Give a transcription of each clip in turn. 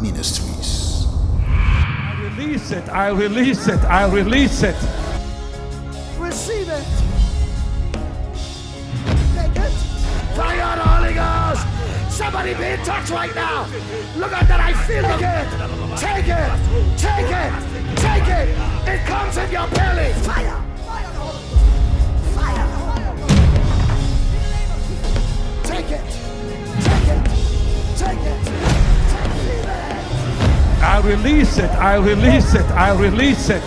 Ministries. I release it, I release it, I release it. Receive it. Take it. Fire the Holy Ghost. Somebody be touched right now. Look at that. I feel it. Take it. Take it. Take it. It comes in your belly. Fire. Fire the Holy Ghost. Fire the Holy Ghost. Take it. Take it. Take it. Take it. I release it, I release it, I release it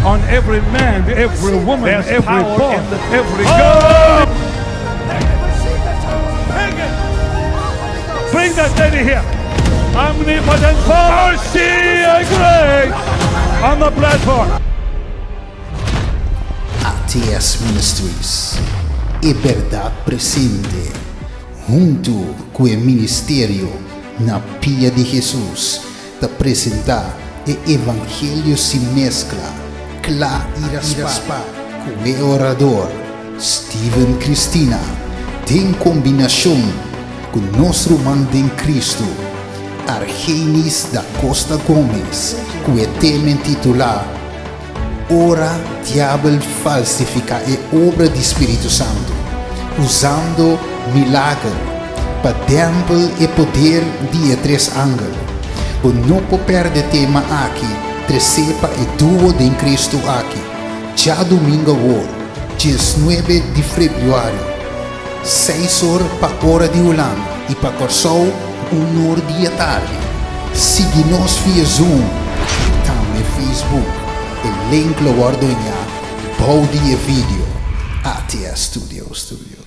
on every man, every woman, There's every power boy, in the- every girl. Receive it. Take it. Holy Ghost. Bring that lady here. Omnipotent power, see a great on the platform. ATS Ministries, e bèrdat presente, huntu ku e ministerio Na Pia di Hesus, ta presentá e Evangelio sin meskla, kla i raspá, ku e orador Steven Cristina, den kombinashon ku nos ruman den Kristu, Argenis da Costa Gomez, ku e tema intitulá Ora Diabel Falsifiká e Obra di Spiritu Santu, Usando Milager pa Dèmpel e Poder di e Tres Angel. Bo no por pèrdè tema aki tresé pa e duo den Kristu aki, djadumingu awor, diesnuebe di febrüari, seis or pa ora di Hulanda i pa Kòrsou un or di atardi. Sigui nos via Zoom i tambe Facebook. E link lo wòrdu hañá bou di e video. ATS Studio Studio.